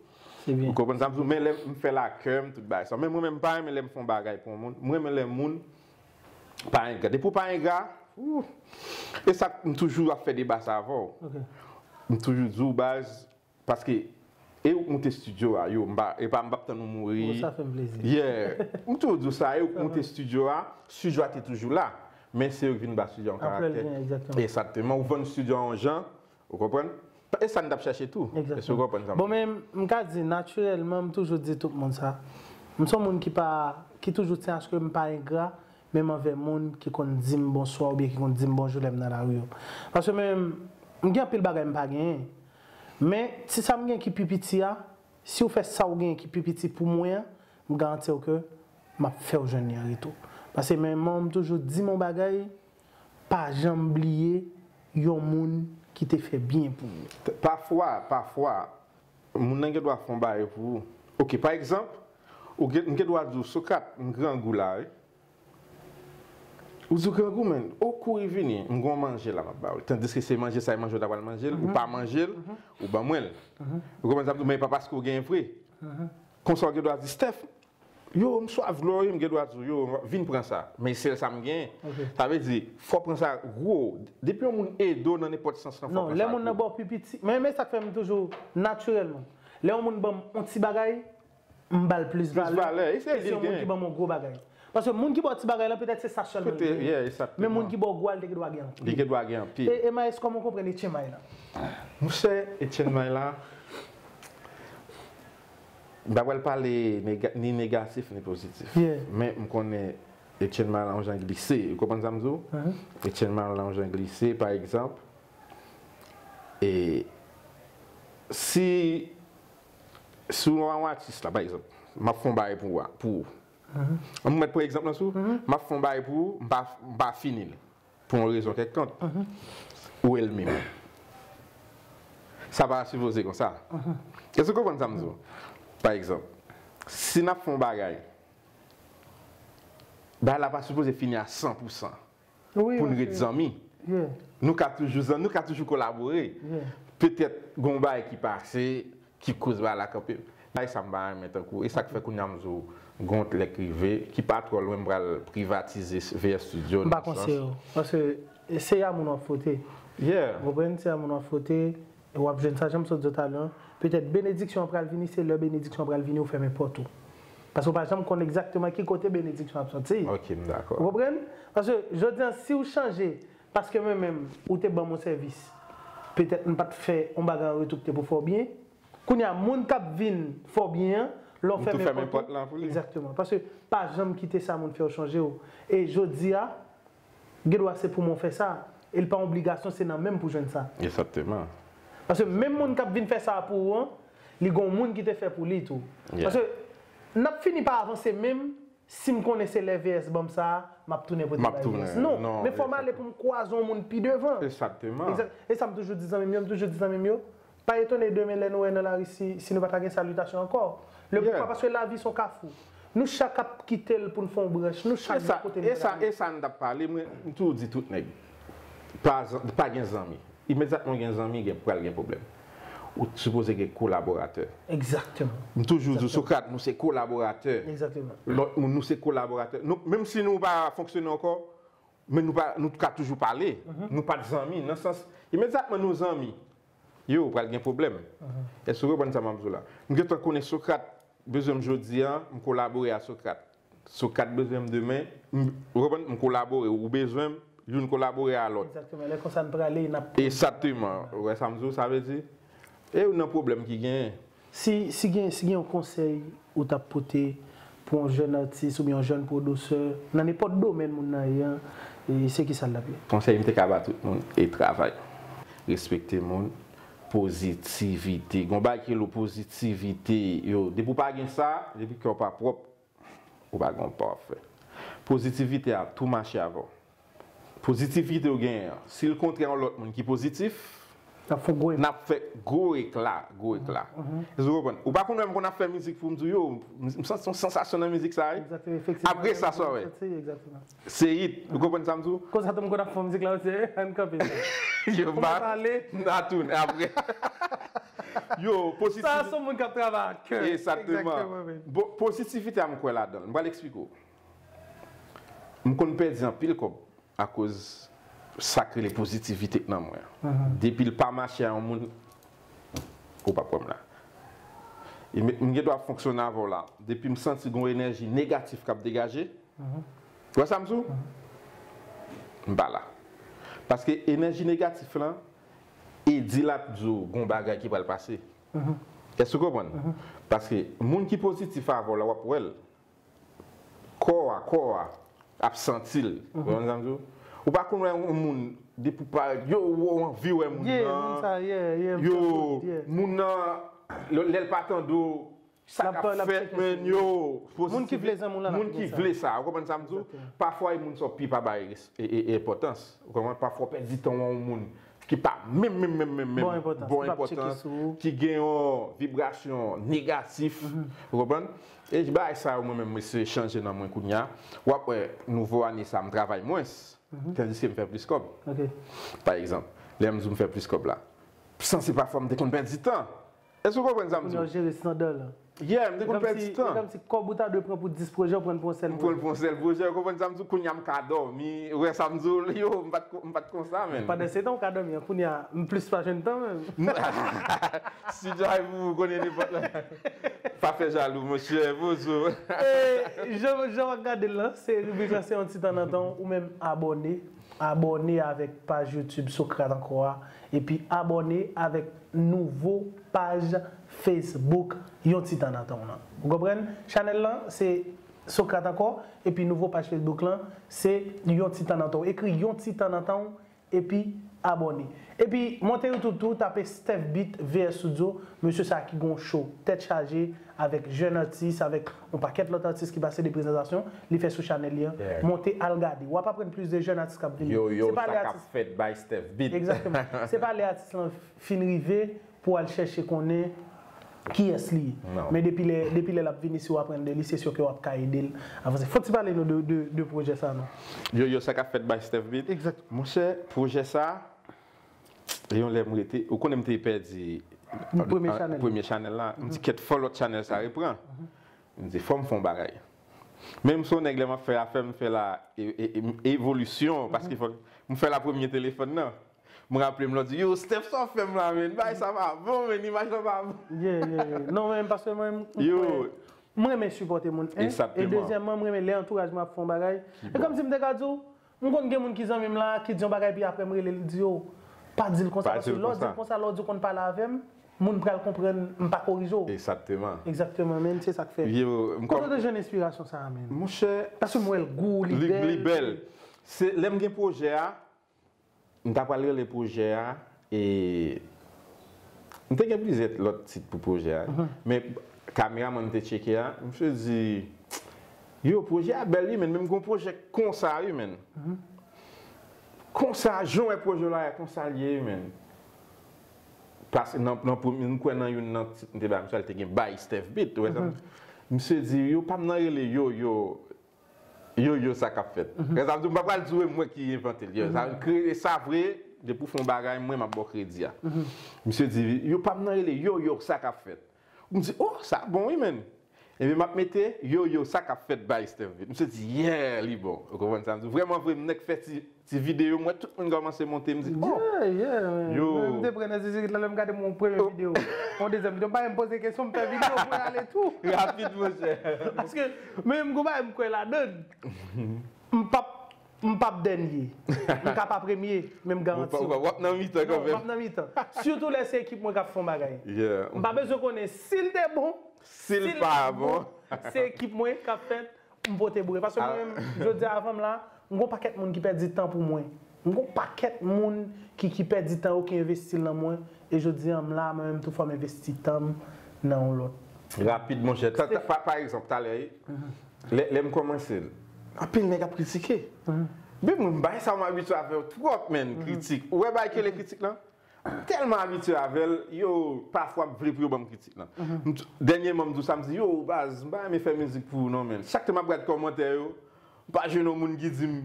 Se byen. Ou konprann sa m di w, men lè m fè l ak kè m, tout bagay sa. Men mwen menm, m pa renmen lè m fè yon bagay pou yon moun. Mwen renmen lè moun pa engra. Depi w pa engra, ou, e sa k m toujou ap fè deba sa avè w. Ok. M toujou di w, baz, paske e ou k moute estidyo a, yo, m pa, e pa, m p ap tann ou mouri. Bon, sa fè m plezi. Yeah. M toujou di w sa, e ou k moute estidyo a, estidyo a te toujou la. Men se yo k vin ba estidyo a yon karaktè. Apre l vin, egzakteman. Egzakteman. Ou vann estidyo a yon jan, ou konprann? E sa n t ap chèche tou. Èske ou konprann sa m di? Bon, men m ka di, natirèlman, m toujou di tout moun sa. M se yon moun ki pa, ki toujou tyen aske m pa engra, menm anvè moun ki konn di m bonswa oubyen ki konn di m bonjou lè m nan lari yo. Paske menm, m gen anpil bagay m pa genyen. Men, ti sa m gen ki pi piti a, si w fè sa w genyen ki pi piti pou mwen an, m garanti w ke m ap fè w jwenn li an retou. Paske menm, m toujou di m yon bagay, pa janm bliye yon moun ki te fè byen pou ou. Pafwa, pafwa, moun nan gen dwa fè yon bagay pou ou. Ok, pa egzanp, ou gen, m gen dwa di w, Sokrat, m grangou la, wi. Ou di w grangou, men, ou kouri vini, m gen yon manje la m ap ba ou. Tandiske se manje sa, e manje w ta pral manje l, ou pa manje l, ou ban mwen l. Ou konprann sa m di w, men e pa paske w genyen vre. Konsa w gen dwa di, Steph, yo, m swaf dlo, wi, m gen dwa di w, yo, vin pran sa. Men sèl sa m genyen. Ok. Sa vle di, fò w pran sa gwo. Depi yon moun ede w nan nenpòt sans lan, fò w pran sa gwo. Non, lè moun nan ba w pi piti. Men, men sa k fè m toujou, natirèlman, Lè yon moun ban m yon ti bagay, m ba l plis valè ke si yon moun ki ban m yon gwo bagay. Paske moun ki ba w ti bagay la, petèt se sa sèlman li genyen. Men moun ki ba w gwo a, li te gen dwa gen anpil. Li gen dwa gen anpil. E, e Maes, kòman w konprann Etienne May la? Monchè, Etienne May la, m pa pral pale nega- ni negatif ni pozitif. Men m konnen Etienne May la yon jan glise. Ou konprann sa m di w? Etienne May la yon jan glise, pa egzanp, e si, si w yon atis la, pa egzanp, m ap fè yon bagay pou w, pou ou. An m mèt pran egzanp lan sou, m ap fè yon bagay pou ou, m pa, m pa fini l. Pou yon rezon kèlkonk, ou elime m. Sa pa sipoze konsa. Èske w konprann sa m di w? Pa egzanp, si n ap fè yon bagay, bagay la pa sipoze fini a san pou san pou n ret zanmi. Nou ka toujou zan-, nou ka toujou kolabore. Petèt, gen yon bagay ki pase, ki koz bagay la kanpe. Bagay sa m pa renmen tankou, e sa k fè kounye a m di w, gen yon lè k rive, ki pa twò lwen, m pral privatize V S Studio nan sans. M pa konseye w, paske se a moun w ap fwote. Ou konprann? Se a moun w ap fwote, e w ap jwenn sa, jan m sot di w talè an. Petèt benediksyon an pral vini, se lè benediksyon an pral vini, ou fèmen pòt ou. Paske w pa janm konn egzakteman ki kote benediksyon ap soti. Ok, m dakò. Ou konprann? Paske jodi a, si w chanje, paske mwen menm, ou te ban m yon sèvis, petèt m pa t fè yon bagay an retou ki te pou fè w byen, kounye a, moun k ap vin fè w byen an, lè w fèmen pòt ou, egzakteman. Paske pa janm kite sa moun fè w chanje w. E jodi a, gen dwa se pou mwen w fè sa. E l pa yon obligasyon, se nan men m pou jwenn sa. Egzakteman. Paske menm moun k ap vin fè sa a pou ou an, li gen yon moun ki te fè pou li tou. Paske n ap fini pa avanse menm si m konnen se lè V S ban m sa a, m ap tounen pote bay V S. Non, men fò m ale pou m kwaze yon moun pi devan. Egzakteman. E sa m toujou di zanmi m yo, m toujou di zanmi m yo, pa etone demen lè nou wè nan lari si, si nou pa ta gen salitasyon ankò. Le poukwa, paske lavi se yon kafou. Nou chak ap kite l pou n fè yon branch, nou chak gen kote nou prale. E sa, e sa n t ap pale, mwen, m toujou di tout nèg, pa, pa gen zanmi. Imedyatman w gen zanmi, gen, pral gen pwoblèm. Ou sipoze gen kolaboratè. Egzakteman. M toujou di w, Socrate, nou se kolaboratè. Egzakteman. Lòt moun, nou se kolaboratè. Nou, menm si nou pa fonksyone ankò, men nou pa, nou ka toujou pale. Nou pa t zanmi, nan sans, imedyatman nou zanmi, yo, pral gen pwoblèm. Èske w konprann sa m ap di w la? M gentan konnen Socrate bezwen m jodi a, m kolabore a Socrate. Socrate bezwen m demen, m, ou konprann, m kolabore, ou bezwen m, youn kolabore a lòt. Egzakteman. Lè konsa n prale, n ap. Egzakteman. Ou wè sa m di w, sa vle di, e youn nan pwoblèm ki genyen. Si, si gen, si gen yon konsèy ou t ap pote pou yon jèn atis oubyen yon jèn pwodisè, nan nenpòt domèn moun nan ye an, e se kisa l t ap ye? Konsèy m te ka ba tout moun, e travay. Respekte moun, pozitivite. Gon bagay ki rele pozitivite, yo, depi w pa gen sa, depi kè w pa pwòp, ou pa gen yon pa w ap fè. Pozitivite a tou mache avè w. Pozitivite w genyen an, si l kontre yon lòt moun ki pozitif, n ap fè gwo ekla, gwo ekla. Èske w konprann? Ou pa konn wè m konn ap fè mizik pou m di w, yo, m, m santi yon sansasyon nan mizik sa a wi. Apre sa, sa w wè. Se it, ou konprann sa m di w? Konsa tou m konn ap fè mizik la, se ann kanpe sa. Yo, m pa, m a tounen apre. Yo, pozitivite. Sa se yon moun k ap travay ak kè. Egzakteman. Bon, pozitivite a m kwè ladan l. M pral eksplike w. M konn pèdi anpil kòb akoz sa k rele pozitivite k nan mwen an. Depi l pa mache a yon moun, ou p ap wè m la. E m, m gen dwa ap fonksyone avè w la. Depi m santi gon enèji negatif k ap degaje, ou wè sa m di w? M pa la. Paske enèji negatif lan, e di l ap di w gon bagay ki pral pase. Èske w konprann? Paske moun ki pozitif avè w la, w ap wè l. Kò a, kò a ap santi l. Ou konprann sa m di w? Ou pa konn wè yon moun, depi w parèt, yo, ou anvi wè moun nan. Yo, moun nan, lè, lè l pa tande w, sa k ap fèt, men, yo, moun ki vle zanmi w lan, moun ki vle sa, ou konprann sa m di w? Pafwa, e moun sa w pi pa bay res-, e, e, enpòtans. Ou konprann? Pafwa, w pèdi tan w yon moun ki pa menm, menm, menm, menm, menm bon enpòtans, ki gen yon vibrasyon negatif, ou konprann? E bagay sa yo, mwen menm, m eseye chanje nan mwen kounye a. W ap wè, nouvo ane sa, m travay mwens, tandiske m fè plis kòb. Pa egzanp, lè m di w m fè plis kòb la, sanse pafwa m te konn pèdi tan. Èske w konprann sa m di w? Kounye a w jere san dola. Yeah, m te konn pèdi tan. E kòmsi kòb ou ta dwe pran pou dis pwojè, ou pran pou yon sèl pwojè. M pran pou yon sèl pwojè, ou konprann sa m di w, kounye a m ka dòmi, ou wè sa m di w, yo, m pa t, m pa t konsa, menn. Pandan se tan ou ka dòmi an, kounye a, m plis pa jwenn tan menm. Studio a pou ou konnen nenpòt la. Pa fè jalou, monchè, poze w. E, jan, jan w ap gade l lan, se ribrik lan, se yon ti tan nan tan, ou menm abòne, abòne avèk paj YouTube Socrate Ankò a, epi abòne avèk nouvo paj Facebook Yon Ti Tan Nan Tan w lan. Ou konprann? Chanèl lan, se Socrate Ankò, epi nouvo paj Facebook lan, se Yon Ti Tan Nan Tan w. Ekri Yon Ti Tan Nan Tan w, epi abòne. Epi monte YouTube tou, tape Steph Beat V S Studio, mesye sa ki gon show tèt chaje avèk jèn atis, avèk yon pakèt lòt atis ki pase de prezantasyon, li fè sou chanèl li an. Yeah. Monte al gade. W ap aprann plis de jèn atis k ap vini. Yo, yo, se pa sa lè k ap atis fèt by Steph Beat. Egzakteman. Se pa lè atis lan fin rive pou al chèche konnen kiyès li ye. Non. Men depi lè, depi lè l ap vini, si w aprann de li, se si ke w ap ka ede l avanse. Fò w ti pale nou de, de, de pwojè sa, non? Yo, yo, sa k ap fèt by Steph Beat. Egzakt. Monchè, pwojè sa, yon lè m rete, ou konnen m te pèdi premye chanèl, premye chanèl la, m di kèt fò lòt chanèl sa repran. M di fò m fè yon bagay. Men m se yon nèg lè m ap fè afè m fè la e, e, e, evolisyon, paske fò m fè la premye telefòn nan. M raple m lòt di, yo, Steph, sa w fè m la, menn? Bagay sa pa bon, menn, imaj lan pa bon. Yeah, yeah, yeah. Non, men paske mwen, m, m, yo, kwè, m renmen sipòte moun, en. E dezyèmman, m renmen lè antouraj mwen ap fè yon bagay. E kòmsi m te ka di w, m konn gen moun ki zanmi m la, ki di yon bagay, pi apre m rele l, di, yo, pa di l konsa, paske lè w di l konsa, lè w di w konn pale avè m, moun pral konprann m pa korije w. Egzakteman. Egzakteman, menn, se sa k fè. Yo, m... Kote w te jwenn enspirasyon sa a, menn? Monchè, paske m wè l gou, li bèl. Li bèl. Se lè m gen pwojè a, m ta pral rele pwojè a, e m te gen plizyè lòt tit pou pwojè a, men kameramann m te tcheke a, misye di, yo, pwojè a bèl wi, menn, men m gen yon pwojè konsa wi, menn. Konsa, jan w wè pwojè w la, konsa l ye wi, menn. Paske nan, nan premye, m kwè nan youn nan tit m te bay misye, li te gen By Steph Beat, ou wè sa? Misye di, yo, pa m nan rele yo, yo, Yo, yo, sa k ap fèt. Sa vle di, m pa pral di w e mwen ki envante l. Yo, sa, kreye sa vre, depi w fè yon bagay, mwen, m ap ba w kredi a. Misye di, yo, pa m nan rele yo, yo, sa k ap fèt. M di, oh, sa bon, wi, menn. Ebyen, m ap mete, yo, yo, sa k ap fèt by Steph Beat. Misye di, yeah, li bon. Ou konprann sa m di w? Vrèman vre, m nèk fè ti, ti videyo, m wè tout moun kòmanse monte, m di, oh. Yeah, yeah. Yo. Mwen, m te pran nan zizirit la, lè m gade m yon premye videyo, yon dezyèm videyo, m pa menm poze kesyon, m fè videyo, m ale tou. Rapid, monchè. Paske, men m gon bagay m kwè ladann. M p ap, m p ap dènye. M ka pa premye, men m garanti w. W ap nan mitan kanmenm. Non, m ap nan mitan. Sitou lè se ekip mwen k ap fè yon bagay. Yeah. M pa bezwen konnen si l te bon, si l pa bon, se ekip mwen k ap fèt, m pote boure. Paske mwen menm, jodi a, avan m la, m gon pakèt moun ki pèdi tan pou mwen. M gon pakèt moun ki, ki pèdi tan yo, ki envesti l nan mwen. E jodi a, m la, mwen menm tou, fò m envesti tan m nan yon lòt. Rapid, monchè. Ta, ta, pa, pa egzanp, talè, lè, lè m kòmanse l, anpil nèg ap kritike. Men mwen, m bay sa, m abitye avè l twòp, menn, kritik. Ou wè bagay ki rele kritik lan? Tèlman abitye avè l, yo, pafwa, m vle pou yo ban m kritik lan. M t-, dènyèman, m di w sa, m di, yo, baz, m pa renmen fè mizik pou ou non, menn. Chak tan m ap gad kòmantè yo, m pa jwenn yon moun ki di m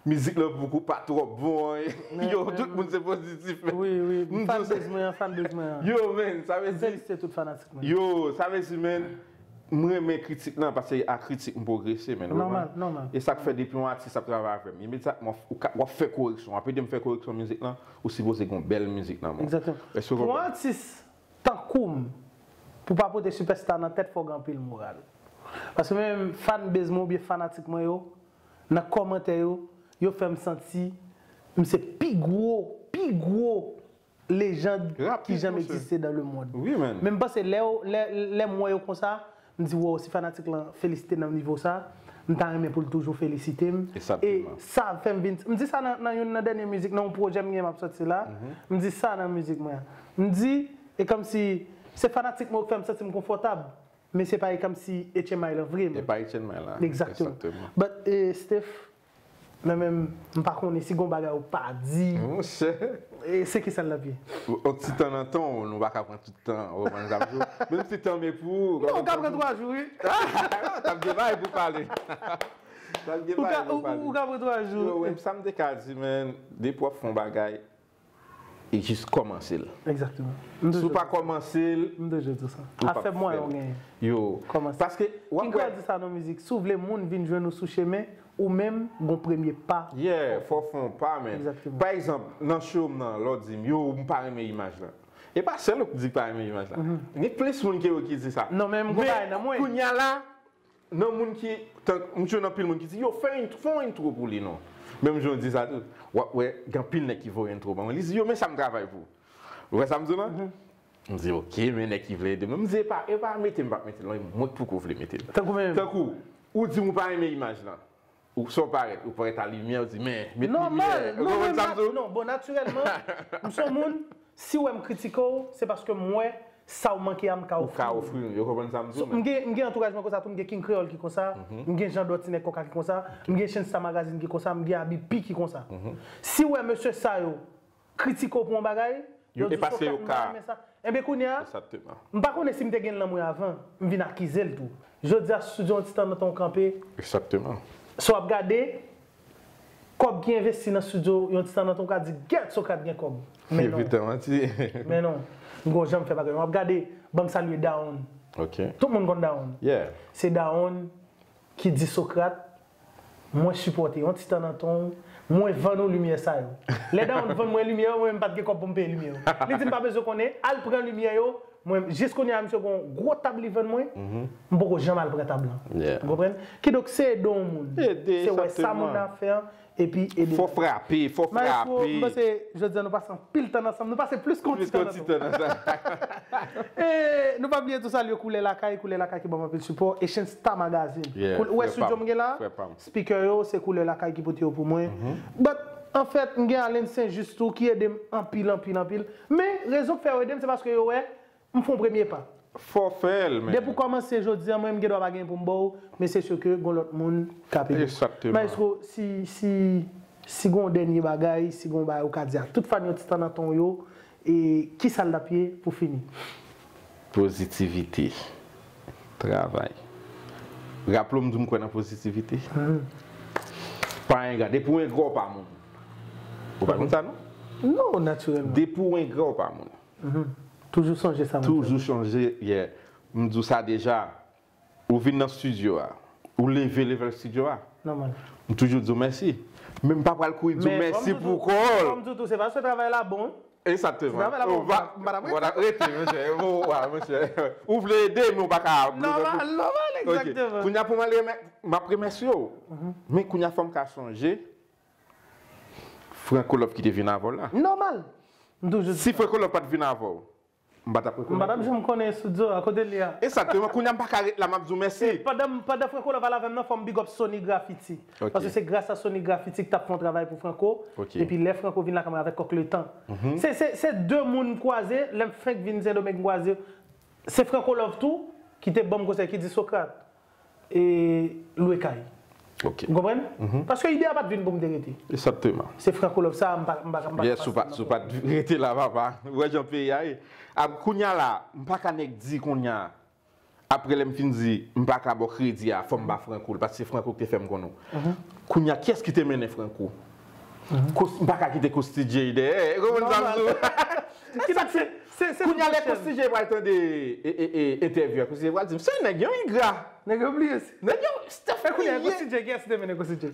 mizik lan pou kou pa twòp bon, yo, tout moun se pozitif, menn. Wi, wi, fanbase mwen an, fanbase mwen an. Yo, menn, sa vle di, felisite tout fanatik mwen. Yo, sa vle di, menn, m renmen kritik lan, paske a kritik m pwogrese, menn. Nòmal, nòmal. E sa k fè depi yon atis ap travay avè m, imedyatman w ka, w ap fè koreksyon, w ap ede m fè koreksyon mizik lan, ou sipoze gen yon bèl mizik nan men w. Egzakteman. Èske w konprann? Pou yon atis tankou m, pou pa pote sipèsta nan tèt, fò w gen anpil moral. Paske menm fanbase mwen oubyen fanatik mwen yo, nan kòmantè yo, yo fè m santi m se pi gwo, pi gwo lejand ki janm egziste dans le monde. Wi, menn. Men m panse lè, lè, lè m wè yo konsa, m di, wow, si fanatik lan felisite nan nivo sa, m ta renmen pou l toujou felisite m. E sa fè m vin, m di sa nan, nan youn nan dènye mizik, nan yon pwojè m gen m ap sòti la, m di sa nan mizik mwen an. M di, e kòmsi se fanatik mwen yo k fè m santi m konfòtab. Men se pa e kòmsi H M I lan vre, men. E pa H M I lan. Egzakteman. But, eh, Steph, mwen menm, m pa konnen si gon bagay ou pa di. Monchè. E se ki sa l ap ye? On ti tan nan tan, nou pa ka pran tout tan, ou konprann sa m di w? Menm si tan men pou ou, non, ou ka pran twa jou, wi. T ap gen bagay pou pale. T ap gen bagay pou pale. Ou ka pran twa jou. Yo, men sa m te ka di, men, depi w ap fè yon bagay, e jis kòmanse l. Egzakteman. Si w pa kòmanse l, M toujou di sa. Afè mwayen w genyen. Yo. Kòmanse. Paske, w ap King Krèy di sa nan mizik. Si w vle moun vin jwenn ou sou chemen, ou menm, gon premye pa. Yeah, fò fè yon pa, men. Egzakteman. Pa egzanp, nan show m nan, lè w di m, yo, m pa renmen imaj la. E pa sèl ou k di pa renmen imaj la. Gen plis moun ke yo ki di sa. Non, men m gon bagay nan mwen. Kounye a la, nan moun ki, tank, m jwenn anpil moun ki di, yo, fè yon, fè yon intro pou li, non. Menm jan w di sa tou. W ap wè, gen anpil nèg ki voye intro ban mwen. Li di, yo, men sa m travay pou. Ou wè sa m di w la? M di, ok, men nèg ki vle ede m. M di, e pa, e pa mete m, pa mete l, non, e mwen k poko vle mete l. Tankou menm. Tankou, ou di m ou pa renmen imaj lan. Ou sa w parèt, ou parèt a limyè, ou di, men, met limyè. Nòmal, Ou non, konprann men sa m di w? Non, bon, natirèlman, m se yon moun, si w wè m kritike w, se paske m wè sa w manke a, m ka Ou ka ofri w. ofri w, yo konprann sa m di w, M gen, m gen antouraj mwen konsa tou, m gen King Kreyòl ki konsa, m gen Jean Dòtinè Kòka ki konsa, m gen Chens Sa Magazine ki konsa, m gen Abi P ki konsa. Si w wè mesye sa yo kritike w pou yon bagay, Yo, yo di e paske Sokrat, yo m ka- pa renmen sa. Enben kounye a, Egzakteman. m pa konnen si m te gen l nan mwen avan, m vin akize l tou. Jodi a, studio yon ti tan nan tan kanpe, Egzakteman. si w ap gade, kòb ki envesti nan studio, yon ti tan nan tan w ka di, gèt Sokrat gen kòb. Men non. Evitan manti. Men non. M gon jan m fè bagay. W ap gade, ban m salye Daon. Ok. Tout moun konn Daon. Yeah. Se Daon ki di Sokrat, mwen sipòte yon ti tan nan tan w, mwen vann ou limyè sa yo. Lè Daon vann mwen limyè yo, mwen menm pa t gen kòb pou m peye limyè yo. Li di m pa bezwen konnen, al pran limyè yo, mwen, jis kounye a, misye gon gwo tab li vann mwen, m poko janm al pran tab lan. Yeah. Ou konprann? Kidonk, se ede yon moun. Ede, Se wè sa egzakteman. Moun nan fè an, epi ede. Fò frape, fò Maestro, frape. M panse, jodi a, nou pase anpil tan ansanm. Nou pase plis kon ti Plis tan kon ti ansanm. Tan ansanm. E nou pa bliye tou salye Koulè Lakay, Koulè Lakay ki ban m anpil sipò, e Chens Star Magazine. Yeah, Koul- Ou wè frè studio pa m, m gen la? Frè pa m. Speaker yo, se Koulè Lakay ki pote yo pou mwen. But, anfèt, m gen Alen Sen Jis tou ki ede m anpil, anpil, anpil. Men, rezon k fè yo ede m, se paske yo wè m fè yon premye pa. Fò fè l, men. Depi w kòmanse jodi a, mwen, m gen dwa pa gen pou m ba w, men se si ke gon lòt moun k ap ede. Egzakteman. Maestro, si, si, si gon dènye bagay, si gon bagay ou ka di ak tout fan yo, ti tan nan tan yo, e ki sa l ap ye pou fini? Pozitivite. Travay. Raple w m di w m kwè nan pozitivite. Pa engra. Depi w engra, w pa moun. Ou pa konn sa, non? Non, natirèlman. Depi w engra, w pa moun. Toujou sonje sa. Toujou sonje, yeah. M di w sa deja. Ou vin nan studio a. Ou leve level studio a. Nòmal. M toujou di w mèsi. Men m pa pral kouri di w mèsi pou kò l. Kòm tou, tou, se pa se travay la bon. Egzakteman. Travay la bon, m pa t ap rete. Rete, monchè. Ou vle ede, men ou pa ka. Nòmal, nòmal, egzakteman. Kounye a pou m al remè-, m ap remèsye w. Men kounye a fò m ka sonje Franco Love ki te vin avè w la. Nòmal. M toujou di Si Franco Love pa t vin avè w, m pa t ap rekonèt ou. M pa t ap janm konnen studio a, kote l ye a. Egzakteman. Kounye a m pa ka ret la, m ap di w mèsi. Pandan, pandan Franco Love al avè m nan, fò m big up Sony Graffiti. Ok. Paske se gras a Sony Graffiti ki t ap fè yon travay pou Franco. Ok. Epi lè Franco vin la kanmenm avèk Kòk Letan. Se, se, se de moun m kwaze, lè m fenk vin Sendomeng m kwaze. Se Franco Love tou ki te ban m konsèy, ki di Sokrat, e lwe kay. Ok. Ou konprann? Paske ide a pa t vin pou m te rete. Egzakteman. Se Franco Love sa, m pa, m pa, m pa Yes, ou pa, si w pa t rete la, papa. Ou wè jan peyi a ye. Ap, kounye a la, m pa ka nèk di kounye a. Apre lè m fin di, m pa ka ba w kredi a, fò m ba Franco l, paske se Franco ki te fè m konnen w. Kounye a, kiyès ki te mennen Franco? Kos-, m pa ka kite Kosti J dèyè. Ou konprann sa m di w? Kidonk, se, se, se Kounye a, lè tout Kosti J pral tande e, e, e, entèvyou a, Kosti J pral di m, se nèg yo engra. Nèg yo bliye. Nèg yo, Steph, E kounye a, Kosti J, kiyès ki te mennen Kosti J?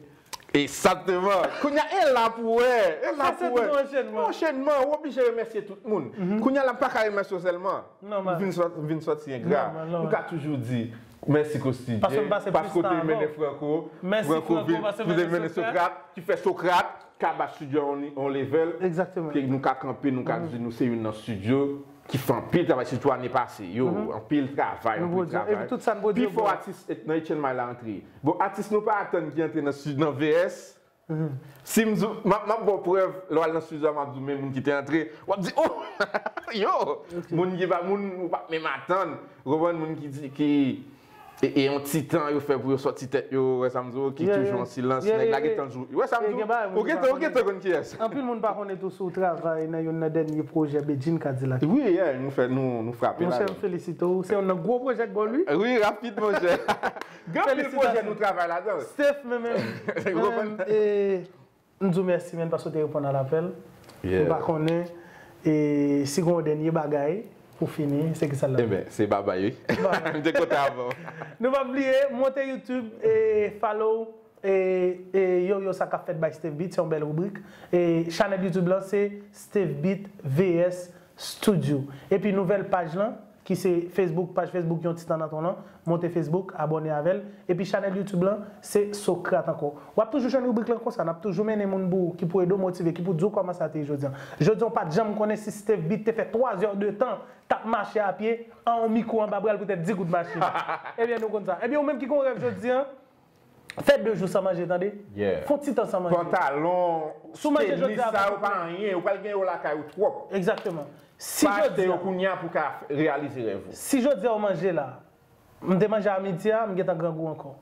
Egzakteman. Kounye a, e la pou wè. E la Sa se pou wè. Tout yon anchenman. Anchenman, ou oblije remèsye tout moun. Kounye a la, m pa ka remèsye w sèlman. Nòmal. M vin sòt-, m vin sòti engra. Nòmal, nòmal. M ka toujou di, mèsi Kosti J. Paske m pase plis Paske w te tan mennen avè w. Franco. Mèsi, Franco Franco, vin, paske ou te mennen Sokrat, ki fè Sokrat ka ba studio on, on level. Egzakteman. Ke nou ka kanpe, nou ka di nou se youn nan studio ki fè anpil travay, sitou ane pase. Yo, anpil travay, Nou anpil pwodui, travay. epi tout sa n pwodui Pi fò bon. Atis nan H M I la antre. Bon, atis nou pa atann ki antre nan stu-, nan V S. Si m di w, m ap, m ap ba w prèv, lè w al nan studio a, m ap di w, men moun ki te antre. W ap di, oh! Yo! Moun ki pa, moun ou pa menm atann. Ou konprann, moun ki di, ki, e, e yon ti tan yo fè pou yo sòti tèt yo, wè sa m di w, ki Yeah, toujou yeah. an silans, Yeah, nèg la yeah, gentan jou. Wè sa m di w? Gen bagay moun Ou ki gentan, pa ou gentan konn kiyès. Anpil moun pa konnen tou si w travay nan youn nan dènye pwojè Bedjine ka di la. Wi, yeah, nou fè, nou, nou frape la. Monchè, m felisite w. Se youn nan gwo pwojè k ba w, wi. Wi, rapid, monchè. Gen anpil pwojè nou travay ladan. Steph, men, men, Ou konprann? men, e, m di w mèsi, men, paske w te reponn a lapèl. Yeah. M pa konnen. E si gen yon dènye bagay pou fini, se ki sa l ap di? Enben, se babay, wi. Babay. M te kontan avan. Nou p ap bliye, monte YouTube, e follow, e, e yo, yo sa k ap fèt by Steve Beat, se yon bèl ribrik. E chanèl YouTube lan, se Steve Beat V S Studio. Epi nouvèl paj lan, ki se Facebook, paj Facebook Yon Ti Tan Nan Tan lan, monte Facebook, abòne avè l. Epi chanèl YouTube lan, se Socrate Ankò. W ap toujou jwenn ribrik lan konsa, n ap toujou mennen moun pou ou, ki pou ede w motive, ki pou di w kòman sa te ye jodi a. Jodi a, w pa t janm konnen si Steve Beat te fè twa zè de tan, t ap mache a pye, an yon mikwo anba bra l poutèt di goud machin. Ebyen, nou konn sa. Ebyen, ou menm ki gen yon rèv jodi a, fè de jou san manje, tande. Yeah. Fè yon ti tan san manje. Pantalon, si w manje jodi a, sa yo pa anyen, ou pral gen yo lakay ou twòp. Egzakteman. Si pa achte yo kounye a pou w ka reyalize rèv ou. Si jodi a w manje la, m te manje a midi a, m gentan grangou ankò.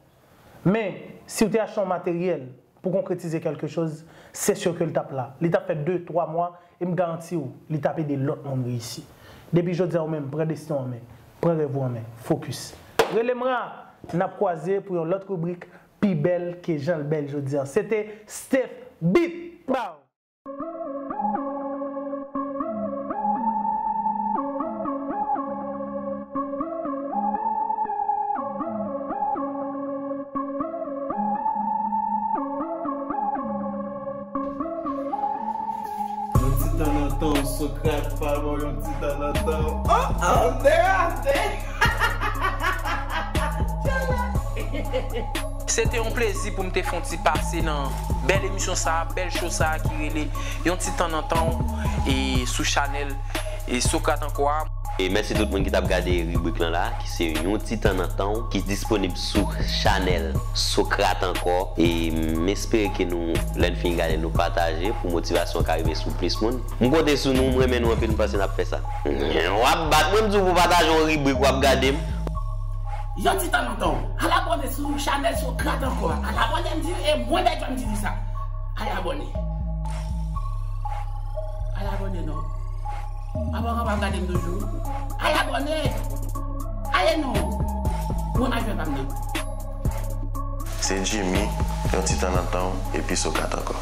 Men, si w te achte yon materyèl pou konkretize kèlke choz, se si ke l t ap la. Li t ap fè de, twa mwa, e m garanti w, li t ap ede lòt moun reyisi. Depi jodi a, ou menm, pran desten w an men, pran rèv ou an men, fokis. Rele m ra, n ap kwaze pou yon lòt ribrik pi bèl ke jan l bèl jodi a. Se te Steph Beat. Pow! Yon ti tan nan tan, Socrate pa mò, yon ti tan nan tan. Oh, ande, ande. Se te yon plezi pou m te fè yon ti pase nan bèl emisyon sa a, bèl show sa a ki rele Yon Ti Tan Nan Tan w, e sou chanèl, e Socrate Ankò a. E mèsi tout moun ki t ap gade ribrik lan la, ki se Yon Ti Tan Nan Tan w, ki disponib sou chanèl Socrate Ankò. E m espere ke nou, lè n fin gade, nou pataje pou motivasyon an ka rive sou plis moun. M konte sou nou, m renmen nou anpil, m panse n ap fè sa. W ap bat mwen, m di w pou pataje yon ribrik, w ap gade m. Yon ti tan nan tan w. Al abòne sou chanèl Socrate Ankò a. Al abòne, m di, e mwen Bèjòm di li sa. Al abòne. Al abòne non. Avan w ap gade m toujou. Al abòne. Ale non. Mwen al jwenn pa m nan. Se Jimmy, Yon ti tan nan tan w, epi Socrate Ankò.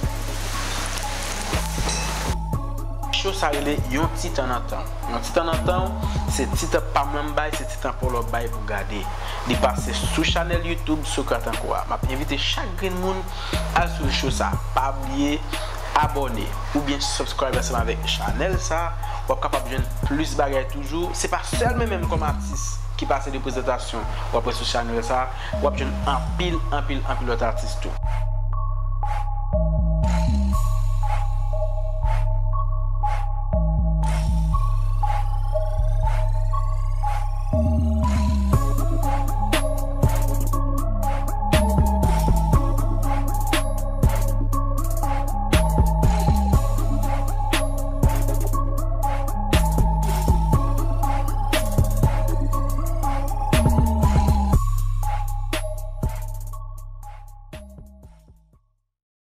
Show sa rele Yon ti tan nan tan w. Yon ti tan nan tan w, se ti tan pa m lan m bay, se ti tan pa w la w bay pou gade. Li pase sou chanèl YouTube Socrate Ankò a. M ap envite chak grenn moun al swiv show sa. Pa bliye abòne oubyen subscribe ansanm avèk chanèl sa. W ap kapab jwenn plis bagay toujou. Se pa sèl mwen menm kòm atis ki pase de prezantasyon. W ap wè sou chanèl sa, w ap jwenn anpil, anpil, anpil lòt atis tou.